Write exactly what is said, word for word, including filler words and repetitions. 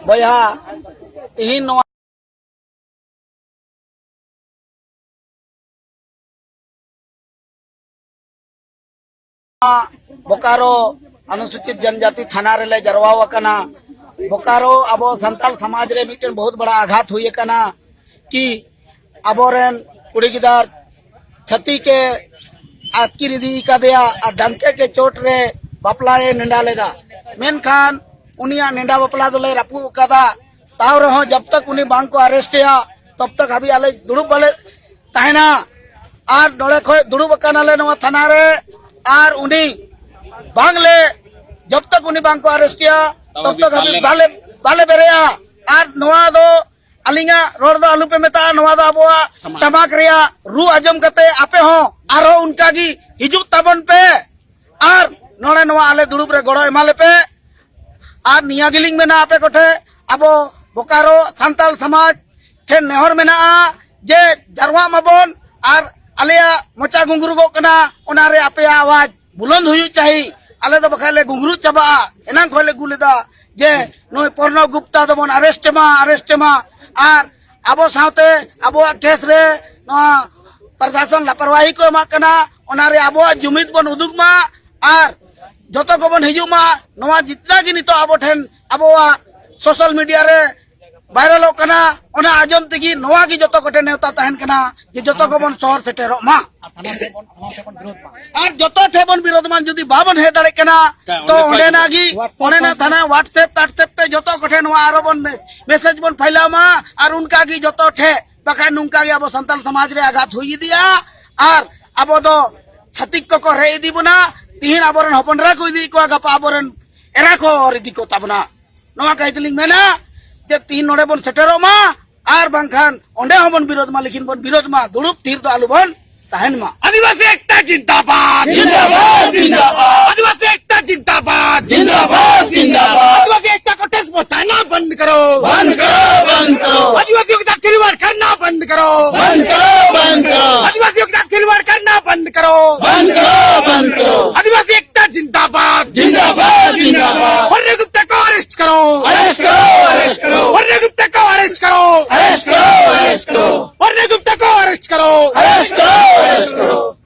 ᱵᱚᱭᱦᱟ, ᱛᱤᱦᱤᱧ ᱱᱚᱣᱟ ᱵᱳᱠᱟᱨᱳ ᱚᱱᱩᱥᱩᱪᱤᱛ ᱡᱚᱱᱡᱟᱛᱤ ᱛᱷᱟᱱᱟ ᱨᱮᱞᱮ ᱡᱟᱨᱣᱟ ᱟᱠᱟᱱᱟ᱾ ᱵᱳᱠᱟᱨᱳ ᱟᱵᱚ ᱥᱟᱱᱛᱟᱞ ᱥᱚᱢᱟᱡᱽ ᱨᱮ ᱢᱤᱫᱴᱮᱱ ᱵᱚᱦᱩᱛ ᱵᱟᱲᱟ ᱟᱜᱷᱟᱛ ᱦᱩᱭ ᱟᱠᱟᱱᱟ ᱠᱤ ᱟᱵᱚᱨᱮᱱ ᱠᱩᱲᱤ ᱜᱤᱫᱟᱹᱨ ᱪᱷᱟᱹᱛᱤᱠ ᱮ ᱟᱹᱛᱠᱤᱨ ᱤᱫᱤ ᱠᱟᱫᱮᱭᱟ ᱟᱨ ᱰᱟᱝᱠᱮ ᱠᱮ ᱪᱳᱴ ᱨᱮ ᱵᱟᱯᱞᱟᱭ ᱱᱮᱰᱟ ᱞᱮᱫᱟ᱾ ᱢᱮᱱᱠᱷᱟᱱ ᱩᱱᱤᱭᱟᱜ ᱱᱮᱰᱟ ᱵᱟᱯᱞᱟ ᱫᱚᱞᱮ ᱨᱟᱹᱯᱩᱫ ᱟᱠᱟᱫᱟ᱾ ᱛᱟᱣ ᱨᱮᱦᱚᱸ ᱡᱟᱵ ᱛᱟᱠ ᱩᱱᱤ ᱵᱟᱝ ᱠᱚ ᱟᱨᱮᱥᱴ ᱮᱭᱟ, ᱛᱚᱵ ᱛᱟᱠ ᱦᱟᱹᱵᱤᱡ ᱟᱞᱮ ᱫᱩᱲᱩᱵ ᱵᱟᱞᱮ ᱛᱟᱦᱮᱱᱟ᱾ ᱟᱨ ᱱᱚᱰᱮ ᱠᱷᱚᱡ ᱫᱩᱲᱩᱵ ᱟᱠᱟᱱᱟᱞᱮ ᱱᱚᱣᱟ ᱛᱷᱟᱱᱟ ᱨᱮ, ᱟᱨ ᱩᱱᱤ ᱵᱟᱝᱞᱮ, ᱡᱚᱵ ᱛᱟᱠ ᱩᱱᱤ ᱵᱟᱝ ᱠᱚ ᱟᱨᱮᱥᱴ ᱮᱭᱟ, ᱛᱚᱵ ᱛᱟᱠ ᱦᱟᱹᱵᱤᱡ ᱵᱟᱞᱮ, ᱵᱟᱞᱮ ᱵᱮᱨᱮᱜᱼᱟ᱾ ᱟᱨ ᱱᱚᱣᱟ ᱫᱚ ᱟᱹᱞᱤᱧᱟᱜ ᱨᱚᱲ ᱫᱚ ᱟᱞᱚᱯᱮ ᱢᱮᱛᱟᱜᱼᱟ, ᱱᱚᱣᱟ ᱫᱚ ᱟᱵᱚᱣᱟᱜ ᱥᱚᱢᱟᱡᱽ᱾ ᱴᱟᱢᱟᱠ ᱨᱮᱭᱟᱜ ᱨᱩ ᱟᱸᱡᱚᱢ ᱠᱟᱛᱮ ᱟᱯᱮ ᱦᱚᱸ ᱟᱨᱦᱚᱸ ᱚᱱᱠᱟ ᱜᱮ ᱦᱤᱡᱩᱜ ᱛᱟᱵᱚᱱ ᱯᱮ᱾ ᱟᱨ ᱱᱚᱰᱮ ᱱᱚᱣᱟ ᱟᱞᱮ ᱫᱩᱲᱩᱵ ᱨᱮ ᱜᱚᱲᱚ ᱮᱢᱟ ᱞᱮᱯᱮ᱾ ᱟᱨ ᱱᱤᱭᱟᱹ ᱜᱮᱞᱤᱧ ᱢᱮᱱᱟ ᱟᱯᱮ ᱠᱚᱴᱷᱮ, ᱟᱵᱚ ᱵᱳᱠᱟᱨᱳ ᱥᱟᱱᱛᱟᱞ ᱥᱚᱢᱟᱡᱽ ᱴᱷᱮᱱ ᱱᱮᱦᱚᱨ ᱢᱮᱱᱟᱜᱼᱟ ᱡᱮ ᱡᱟᱨᱣᱟᱜ ᱢᱟᱵᱚᱱ ᱟᱨ ᱟᱞᱮᱭᱟᱜ ᱢᱚᱪᱟ ᱜᱩᱝᱜᱨᱩᱜᱚᱜ ᱠᱟᱱᱟ, ᱚᱱᱟᱨᱮ ᱟᱯᱮᱭᱟᱜ ᱟᱣᱟᱡᱽ ᱵᱩᱞᱚᱱᱫ ᱦᱩᱭᱩᱜ ᱪᱟᱹᱦᱤ᱾ ᱟᱞᱮ ᱫᱚ ᱵᱟᱠᱷᱟᱡ ᱞᱮ ᱜᱩᱝᱜᱨᱩᱜ ᱪᱟᱵᱟᱜᱼᱟ᱾ ᱮᱱᱟᱝ ᱠᱷᱚᱱ ᱞᱮ ᱜᱩᱞ ᱮᱫᱟ ᱡᱮ ᱱᱩᱭ ᱯᱚᱨᱱᱚᱵ ᱜᱩᱯᱛᱟ ᱫᱚᱵᱚᱱ ᱟᱨᱮᱥᱴ ᱮᱢᱟ, ᱟᱨᱮᱥᱴ ᱮᱢᱟ᱾ ᱟᱨ ᱟᱵᱚ ᱥᱟᱶᱛᱮ ᱟᱵᱚᱣᱟᱜ ᱠᱮᱥ ᱨᱮ ᱱᱚᱣᱟ ᱯᱨᱚᱥᱟᱥᱚᱱ ᱞᱟᱯᱚᱨᱣᱟᱦᱤ ᱠᱚ ᱮᱢᱟᱜ ᱠᱟᱱᱟ, ᱚᱱᱟᱨᱮ ᱟᱵᱚᱣᱟᱜ ᱡᱩᱢᱤᱫ ᱵᱚᱱ ᱩᱫᱩᱜ ᱢᱟ᱾ ᱟᱨ ᱡᱚᱛᱚ ᱠᱚᱵᱚᱱ ᱦᱤᱡᱩᱜ ᱢᱟ᱾ ᱱᱚᱣᱟ ᱡᱤᱛᱱᱟ ᱜᱮ ᱱᱤᱛᱚᱜ ᱟᱵᱚ ᱴᱷᱮᱱ ᱟᱵᱚᱣᱟᱜ ᱥᱳᱥᱟᱞ ᱢᱤᱰᱤᱭᱟ ᱨᱮ ᱵᱷᱟᱭᱨᱟᱞᱚᱜ ᱠᱟᱱᱟ, ᱚᱱᱟ ᱟᱸᱡᱚᱢ ᱛᱮᱜᱮ ᱱᱚᱣᱟ ᱜᱮ ᱡᱚᱛᱚ ᱠᱚᱴᱷᱮᱱ ᱱᱮᱣᱛᱟ ᱛᱟᱦᱮᱱ ᱠᱟᱱᱟ ᱡᱮ ᱡᱚᱛᱚ ᱠᱚᱵᱚᱱ ᱥᱚᱦᱚᱨ ᱥᱮᱴᱮᱨᱚᱜ ᱢᱟ᱾ ᱟᱨ ᱡᱚᱛᱚ ᱴᱷᱮᱱ ᱵᱚᱱ ᱵᱤᱨᱳᱫᱷ ᱢᱟ, ᱡᱩᱫᱤ ᱵᱟᱵᱚᱱ ᱦᱮᱡ ᱫᱟᱲᱮᱭᱟᱜ ᱠᱟᱱᱟ, ᱛᱚ ᱚᱸᱰᱮ ᱠᱷᱚᱱ ᱚᱸᱰᱮᱱᱟᱜ ᱜᱮ, WhatsApp ᱚᱸᱰᱮᱱᱟᱜ ᱛᱷᱟᱱᱟ WhatsApp, WhatsApp ᱛᱮ ᱡᱚᱛᱚ ᱠᱚᱴᱷᱮᱱ ᱱᱚᱣᱟ ᱟᱨᱚ ᱵᱚᱱ ᱢᱮ-, ᱢᱮᱥᱮᱡᱽ ᱵᱚᱱ ᱯᱷᱟᱭᱞᱟᱣ ᱢᱟ᱾ ᱟᱨ ᱚᱱᱠᱟ ᱜᱮ ᱡᱚᱛᱚ ᱴᱷᱮᱱ, ᱵᱟᱠᱷᱟᱱ ᱱᱚᱝᱠᱟ ᱜᱮ ᱟᱵᱚ ᱥᱟᱱᱛᱟᱞ ᱥᱚᱢᱟᱡᱽ ᱨᱮ ᱟᱜᱷᱟᱛ ᱦᱩᱭ ᱤᱫᱤᱜᱼᱟ᱾ ᱟᱨ ᱟᱵᱚ ᱫᱚ ᱪᱷᱟᱹᱛᱤᱠ ᱠᱚᱠᱚ ᱨᱮᱡ ᱤᱫᱤ ᱵᱚᱱᱟ᱾ ᱛᱤᱦᱤᱧ ᱟᱵᱚᱨᱮᱱ ᱦᱚᱯᱚᱱ ᱮᱨᱟ ᱠᱚ ᱤᱫᱤᱭᱮᱫ ᱠᱚᱣᱟ, ᱜᱟᱯᱟ ᱟᱵᱚᱨᱮᱱ ᱮᱨᱟ ᱠᱚ ᱚᱨ ᱤᱫᱤ ᱠᱚ ᱛᱟᱵᱚᱱᱟ᱾ ᱱᱚᱣᱟ ᱠᱟᱭ ᱛᱮᱞᱤᱧ ᱢᱮᱱᱟ ᱡᱮ ᱛᱤᱦᱤᱧ ᱱᱚᱰᱮ ᱵᱚᱱ ᱥᱮᱴᱮᱨᱚᱜ ᱢᱟ, ᱟᱨ ᱵᱟᱝᱠᱷᱟᱱ ᱚᱸᱰᱮ ᱦᱚᱸᱵᱚᱱ ᱵᱤᱨᱳᱫᱷ ᱢᱟ, ᱞᱮᱠᱤᱱ ᱵᱚᱱ ᱵᱤᱨᱳᱫᱷ ᱢᱟ, ᱫᱩᱲᱩᱵ ᱛᱷᱤᱨ ᱫᱚ ᱟᱞᱚ ᱵᱚᱱ ᱛᱟᱦᱮᱱ ᱢᱟ᱾ आदिवासी एकता जिंदाबाद। जिंदाबाद, जिंदाबाद। आदिवासी एकता जिंदाबाद। जिंदाबाद, जिंदाबाद। आदिवासी एकता को ठेस पहुंचाना बंद करो। बंद करो, बंद करो। आदिवासियों के साथ खिलवाड़ करना बंद करो। बंद करो, बंद करो। आदिवासियों के साथ खिलवाड़ करना बंद करो। बंद करो, बंद करो। आदिवासी एकता जिंदाबाद। जिंदाबाद, अरेस्ट करो, अरेस्ट करो। वरुण गुप्ता को अरेस्ट करो। अरेस्ट करो, अरेस्ट करो। वरुण गुप्ता को अरेस्ट करो। अरेस्ट करो, अरेस्ट करो।